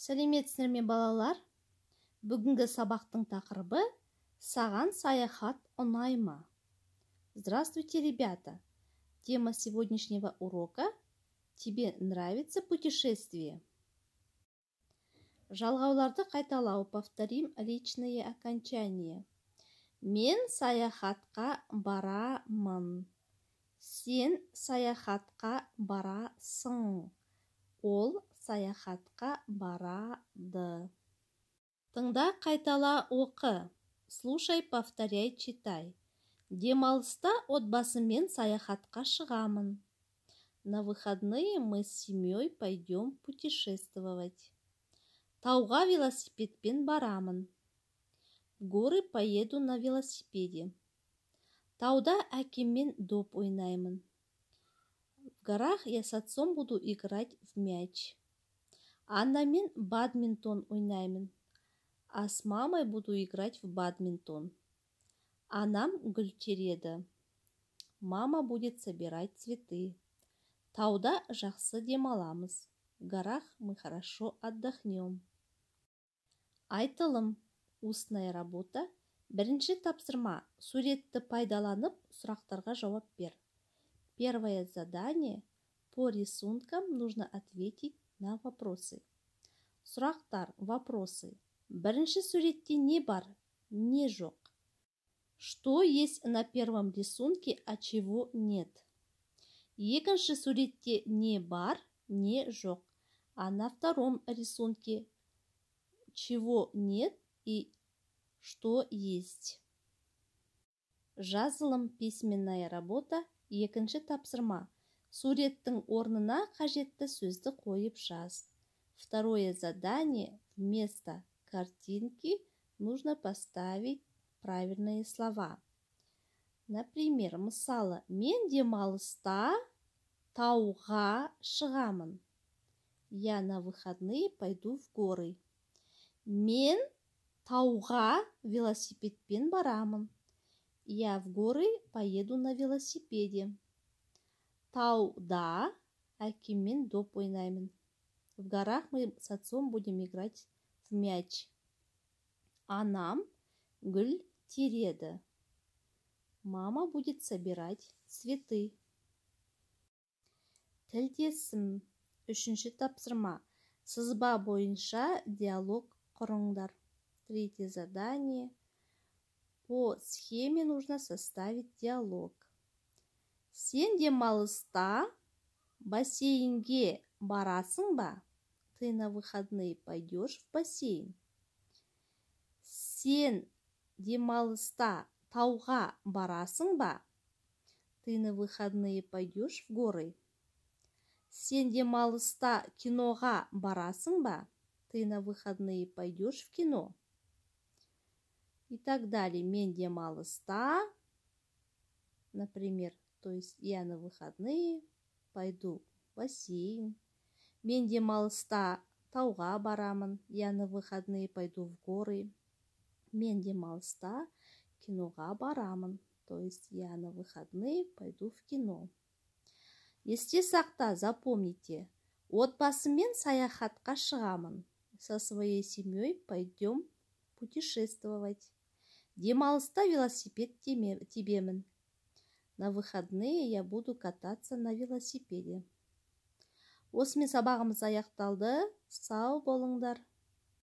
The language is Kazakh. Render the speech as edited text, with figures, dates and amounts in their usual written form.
Сәлеметсіздер ме, балалар? Бүгінгі сабақтың тақырыбы: «Саған саяхат ұнай ма?» Здравствуйте, ребята! Тема сегодняшнего урока: «Тебе нравится путешествие?» Жалғауларды қайталау. Повторим личные окончания. Мен саяхатқа барамын. Сен саяхатқа барасың. Ол саяхатқа барады. Тыңда, қайтала, оқы. Слушай, повторяй, читай. Демалыста отбасыммен саяхатқа шығамын. На выходные мы с семьей пойдем путешествовать. Тауға велосипедпен барамын. В горы поеду на велосипеде. Тауда әкеммен доп ойнаймын. В горах я с отцом буду играть в мяч. Анаммен бадминтон ойнаймын. А с мамой буду играть в бадминтон. Анам гүл тереді. Мама будет собирать цветы. Тауда жақсы демаламыз. В горах мы хорошо отдохнем. Айтылым. Устная работа. Бірінші тапсырма: суретті пайдаланып, сұрақтарға жауап бер. Первое задание: по рисункам нужно ответить на вопросы. Сұрақтар, вопросы. Бірінші суретте не бар, не жоқ? Что есть на первом рисунке, а чего нет? Екінші суретте не бар, не жоқ? А на втором рисунке чего нет и что есть? Жазылым, письменная работа. Екінші тапсырма: суреттің орнына қажетті сөзді қойып жаз. Второе задание: вместо картинки нужно поставить правильные слова. Например, мысалы, мен демалыста тауға шығамын. Я на выходные пойду в горы. Мен тауға велосипедпен барамын. Я в горы поеду на велосипеде. Тауда әкеммен доп ойнаймын. В горах мы с отцом будем играть в мяч. Анам гүл тереді. Мама будет собирать цветы. Тілдесім. Үшінші тапсырма: сызба бойынша диалог құрыңдар. Третье задание: по схеме нужно составить диалог. Сен демалыста бассейнге барасың ба? Ты на выходные пойдешь в бассейн? Сен демалыста тауға барасың ба? Ты на выходные пойдешь в горы? Сен демалыста киноға барасың ба? Ты на выходные пойдешь в кино? И так далее. Мен демалыста, например, то есть я на выходные пойду в бассейн. Мен демалыста тауға барамын. Я на выходные пойду в горы. Мен демалыста киноға барамын. То есть я на выходные пойду в кино. Есте сақта, запомните. Отбасыммен саяхатқа шығамын. Со своей семьей пойдем путешествовать. Демалыста велосипед тебемін. На выходные я буду кататься на велосипеде. Осымен сабағымыз аяқталды. Сау болыңдар.